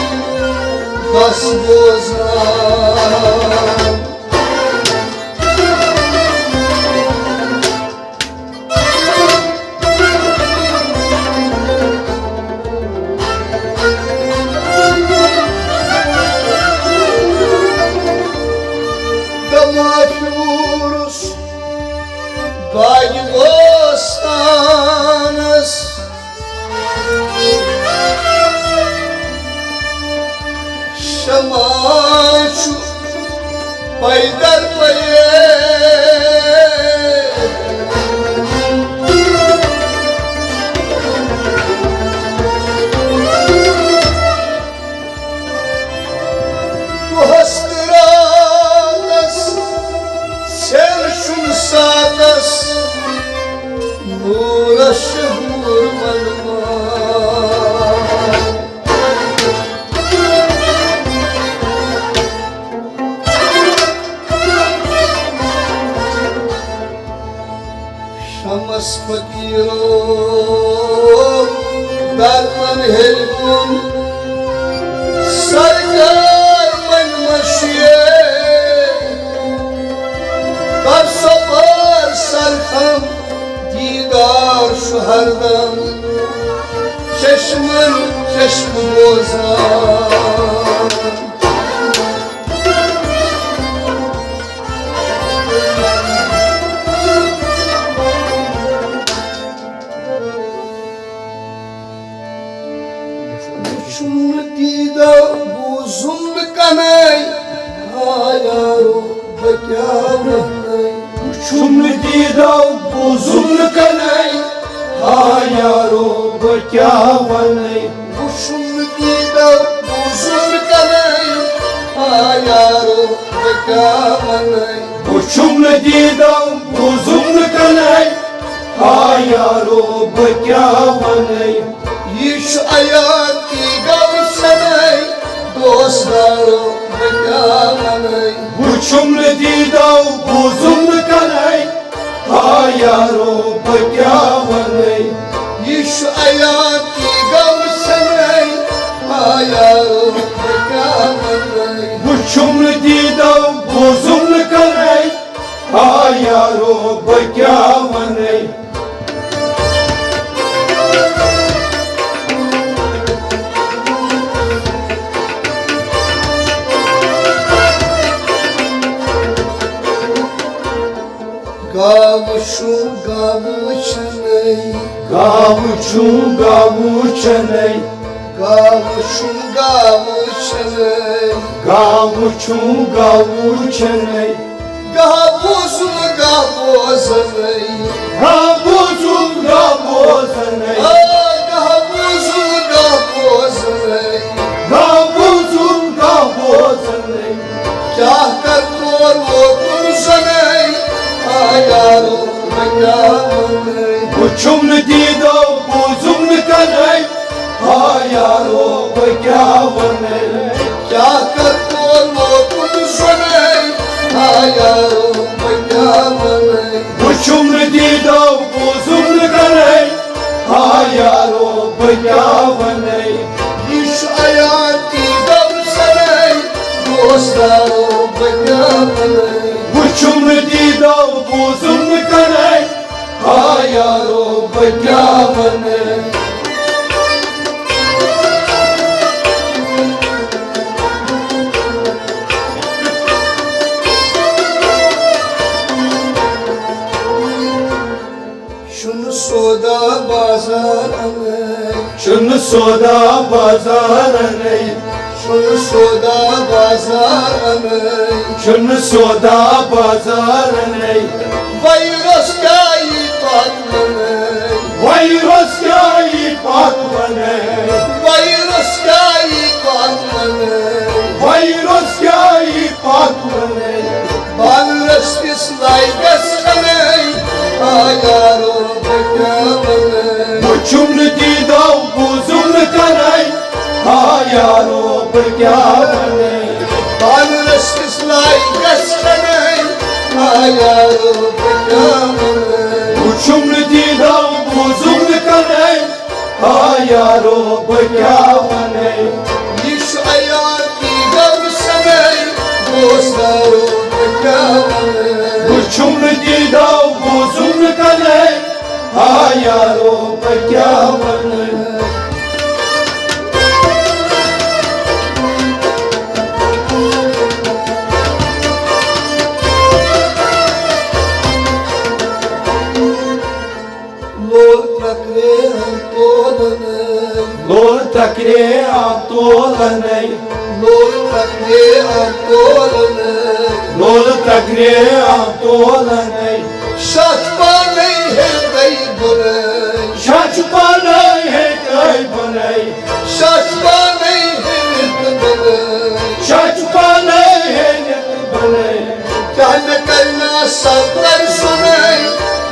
بس بوزان۔ دما پھیورُس باغِ بوستانس، شمع چھُ پیدر پیے۔ دۄہس تہٕ راتس ژھٮ۪ن چھُم ساتس، نوٗرس چھُ نوٗر ونان۔ شمس فقیرو درپن ہیلمن سرکار من مشیے، کر سفر سرخم دیدار شہردم چشمن چشم بوزان۔ وُچھُم نہٕ دیٖدو، بوٗزُم نہٕ کَنے، ہا یارو، بہٕ کیٛاہ وَنَے؟ وُچھُم نہٕ دیٖدو، بوٗزُم نہٕ کَنے، ہا یارو، بہٕ کیٛاہ وَنَے؟ وُچھُم نہٕ دیٖدو، بوٗزُم نہٕ کَنے، ہا یارو، بہٕ کیٛاہ وَنَے؟ وُچھُم نہٕ دیٖدو، بوٗزُم نہٕ کَنے، ہا یارو، بہٕ کیٛاہ وَنَے؟ یہِ چھُ عیار تی گوٚو سَنے، دوستارو، بہٕ کیٛاہ وَنَے؟ وُچھُم نہٕ دیٖدو، بوٗزُم نہٕ کَنے، ہا یارو، بہٕ کیٛاہ وَنَے؟ یہِ چھُ عیار تی گوٚو سَنے، ہا یارو، بہٕ کیٛاہ وَنَے؟ وُچھُم نہٕ دیٖدو، بوٗزُم نہٕ کَنے، ہا یارو، بہٕ کیٛاہ وَنَے؟ گاوٕ چھُم گاوٕ وٕچھنَے۔ گاوٕ چھُم گاوٕ وٕچھنَے۔ گاوٕ چھُم گاوٕ وٕچھنَے۔ گاوٕ چھُم گاوٕ وٕچھنَے۔ گاہ بوزُم گاہ بوزنَے۔ گاہ بوزُم گاہ بوزنَے۔ آ، گاہ بوزُم گاہ بوزنَے۔ گاہ بوزُم گاہ بوزنَے۔ کیٛاہ کَر تور ووتُم زَنَے، آ یارو، بہٕ کیٛاہ وَنَے؟ وُچھُم نہٕ دیٖدو، بوٗزُم نہٕ کَنے، ہا یارو، بہٕ کیٛاہ وَنَے؟ کیٛاہ کَر تور ووتُم زَنَے، ہا یارو، بہٕ کیٛاہ وَنَے؟ وُچھُم نہٕ دیٖدو، بوٗزُم نہٕ کَنے، ہا یارو، بہٕ کیٛاہ وَنَے؟ یہِ چھُ عیار تی گوٚو سَنے، دوستارو، بہٕ کیٛاہ وَنَے؟ وُچھُم نہٕ دیٖدو، بوٗزُم نہٕ کَنے، ہا یارو، بہٕ کیٛاہ وَنَے؟ چھُنہٕ سودا بازار اَنَے۔ چھُنہٕ سودا بازار اَنَے۔ چھُنہٕ سودا بازار اَنَے۔ چھُنہٕ سودا بازار اَنَے۔ وایرس کیٛاہ یی پتھ وَنَے۔ وایرس کیٛاہ یی پتھ وَنَے۔ وایرس کیٛاہ یی پتھ وَنَے۔ وایرس کیٛاہ یی پتھ وَنَے۔ بانہٕ رٔژھِس لایہِ گژھِ کھنٕے، آ یارو، بہٕ کیٛاہ وَنَے۔ وُچھُم نہٕ دیٖدو، بوٗزُم نہٕ کَنَے، آ یارو، بہٕ کیٛاہ وَنَے۔ بانہٕ رٔژھِس لایہِ گژھِ کھنٕے، آ یارو، بہٕ کیٛاہ وَنَے۔ وُچھُم نہٕ دیٖدو، بوٗزُم نہٕ کَنَے، آ یارو، بہٕ کیٛاہ وَنَے۔ یہِ چھُ عیال کی گَرٕ سَنَے، دوستارو، بہٕ کیٛاہ وَنَے۔ وُچھُم نہٕ دیٖدو، بوٗزُم نہٕ کَنَے، آ یارو، بہٕ کیٛاہ وَنَے۔ لول ترکرے آم تولنے۔ لول ترکرے آم تولنے۔ لول ترکرے آم تولنے۔ لول ترکرے آم تولنے۔ شاہ چھُ پانے ہیٚتَے بُنے۔ شاہ چھُ پانے ہیٚتَے بُنے۔ شاہ چھُ پانے ہیٚتَے بُنے۔ شاہ چھُ پانے ہیٚتَے بُنے۔ کیٛاہ مےٚ کَرِ نا سَر ترسُنے،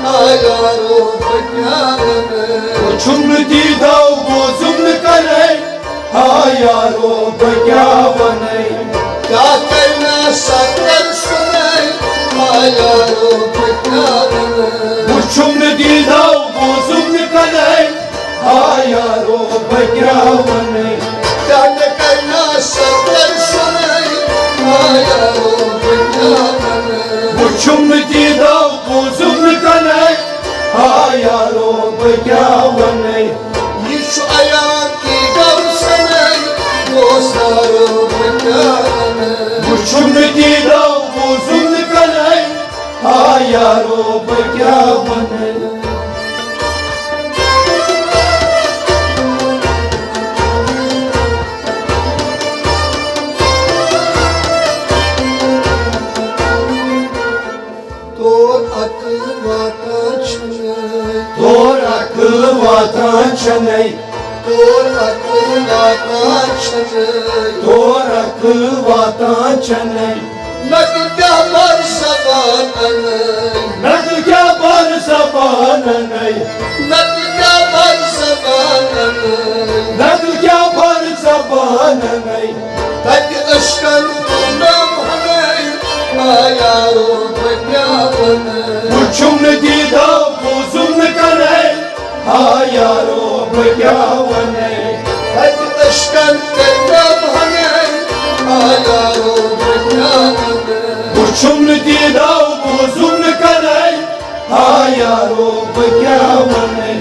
آ یارو، بہٕ کیٛاہ وَنَے۔ وُچھُم نہٕ دیٖدو، بوٗزُم نہٕ کَنَے، آ یارو، بہٕ کیٛاہ وَنَے۔ کیٛاہ کَرِ نا سَر ترسُنے، آ یارو، بہٕ کیٛاہ وَنَے۔ وُچھُم نہٕ دیٖدو، بوٗزُم نہٕ کَنَے، آ یارو، بہٕ کیٛاہ وَنَے۔ کیٛاہ مےٚ کَرِ نا سَر ترسُنے، آ یارو، بہٕ کیٛاہ وَنَے۔ وُچھُم نہٕ دیٖدو، بوٗزُم نہٕ کَنَے، آ یارو، بہٕ کیٛاہ وَنَے۔ یہِ چھُ عیال کی گَرٕ سَنَے، دوستارو، بہٕ کیٛاہ وَنَے۔ وُچھُم نہٕ دیٖدو، بوٗزُم نہٕ کَنَے، آ یارو، بہٕ کیٛاہ وَنَے۔ تور عقل واتان چھَنَے۔ تور عقل واتان چھَنَے۔ تور عقل واتان چھَنَے۔ تور عقل واتان چھَنَے۔ نقل کیٛاہ بَر زبان اَنَے۔ نقل کیٛاہ بَر زبان اَنَے۔ نقل کیٛاہ بَر زبان اَنَے۔ نقل کیٛاہ بَر زبان اَنَے۔ تَتہِ ٲشکَن نام ہَنَے، آ یارو، بہٕ کیٛاہ وَنَے۔ وُچھُم نہٕ دیٖدو، بوٗزُم نہٕ کَنَے، آ یارو، بہٕ کیٛاہ وَنَے۔ تَتہِ ٲشکَن نام ہَنَے، آ یارو، بہٕ کیٛاہ وَنَے۔ وُچھُم نہٕ دیٖدو، بوٗزُم نہٕ کَنَے، آ یارو، بہٕ کیٛاہ وَنَے۔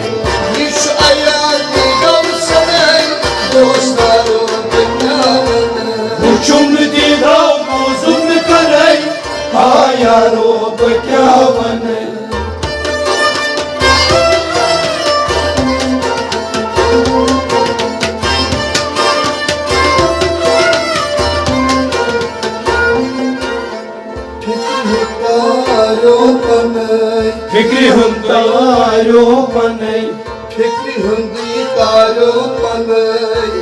یہِ چھُ عیال کی گَرٕ سَنَے، دوستارو، بہٕ کیٛاہ وَنَے۔ وُچھُم نہٕ دیٖدو، بوٗزُم نہٕ کَنَے، آ یارو، بہٕ کیٛاہ وَنَے۔ فِکرِ ہُنٛد تارو پَنَے۔ فِکرِ ہُنٛد تارو پَنَے۔ فِکرِ ہُنٛدُے تارو پَنَے۔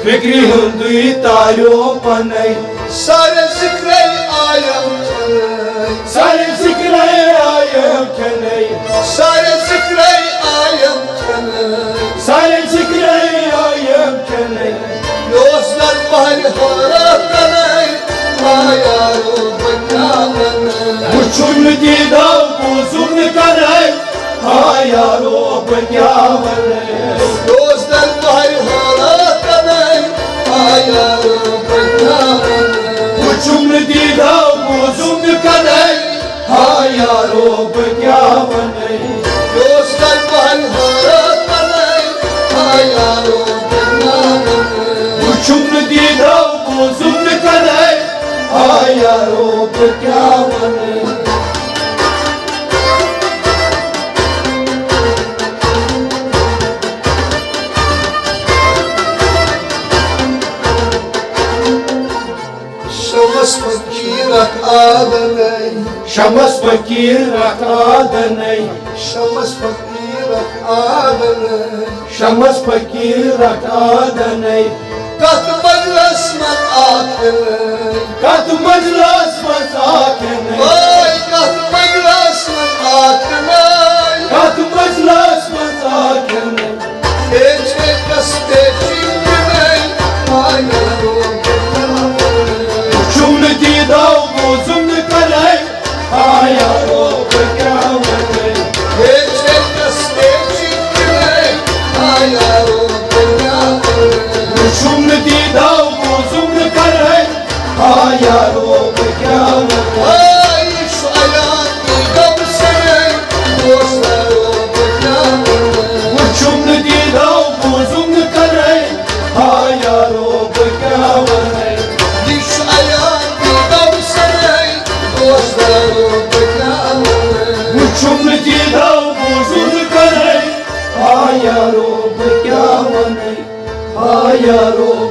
فِکرِ ہُنٛدُے تارو پَنَے۔ سارے ذِکرَے آیَم کھٮ۪نَے۔ سارے ذِکرَے آیَم کھٮ۪نَے۔ سارے ذِکرَے آیَم کھٮ۪نَے۔ سارے ذِکرَے آیَم کھٮ۪نَے۔ یہِ اوس نَر پَہرِ حٲران کَرَے، آ یارو، بہٕ کیٛاہ وَنَے۔ وُچھُم نہٕ دیٖدو، بوٗزُم نہٕ کَنَے، آ یارو، بہٕ کیٛاہ وَنَے۔ یہِ اوس نَر پَہرِ حٲران کَرَے، آ یارو، بہٕ کیٛاہ وَنَے۔ وُچھُم نہٕ دیٖدو، بوٗزُم نہٕ کَنَے، آ یارو، بہٕ کیٛاہ وَنَے۔ یہِ اوس نَر پَہرِ حٲران کَرَے، آ یارو، بہٕ کیٛاہ وَنَے۔ وُچھُم نہٕ دیٖدو، بوٗزُم نہٕ کَنَے، آ یارو، بہٕ کیٛاہ وَنَے۔ آدنے۔ شمس فقیرک آدنے۔ شمس فقیرک آدنے۔ شمس فقیرک آدنے۔ کتھ مجلس منٛز آکھنے۔ کتھ مجلس منٛز آکھنے۔ اوے کتھ مجلس منٛز آکھنے۔ کتھ مجلس منٛز آکھنے۔ اے چھے کس تے چنگنے، آیا رو بکاونے۔ وچھم نہ دیدو بوزم نہ کرے، آیا رو بکاونے۔ اے چھے کس تے چنگنے، آیا رو بکاونے۔ وچھم نہ دیدو بوزم نہ کرے، آیا رو بکاونے۔ آ، یہِ چھُ عیان تہٕ غم سنے، دوست رو بکاونے۔ وچھم نہ دیدو بوزم نہ کرے، آیا رو بکاونے۔ یہِ چھُ عیان تہٕ غم سنے، دوست رو بکاونے۔ وچھم نہ دیدو بوزم نہ کرے، آیا رو بکاونے۔ آیا رو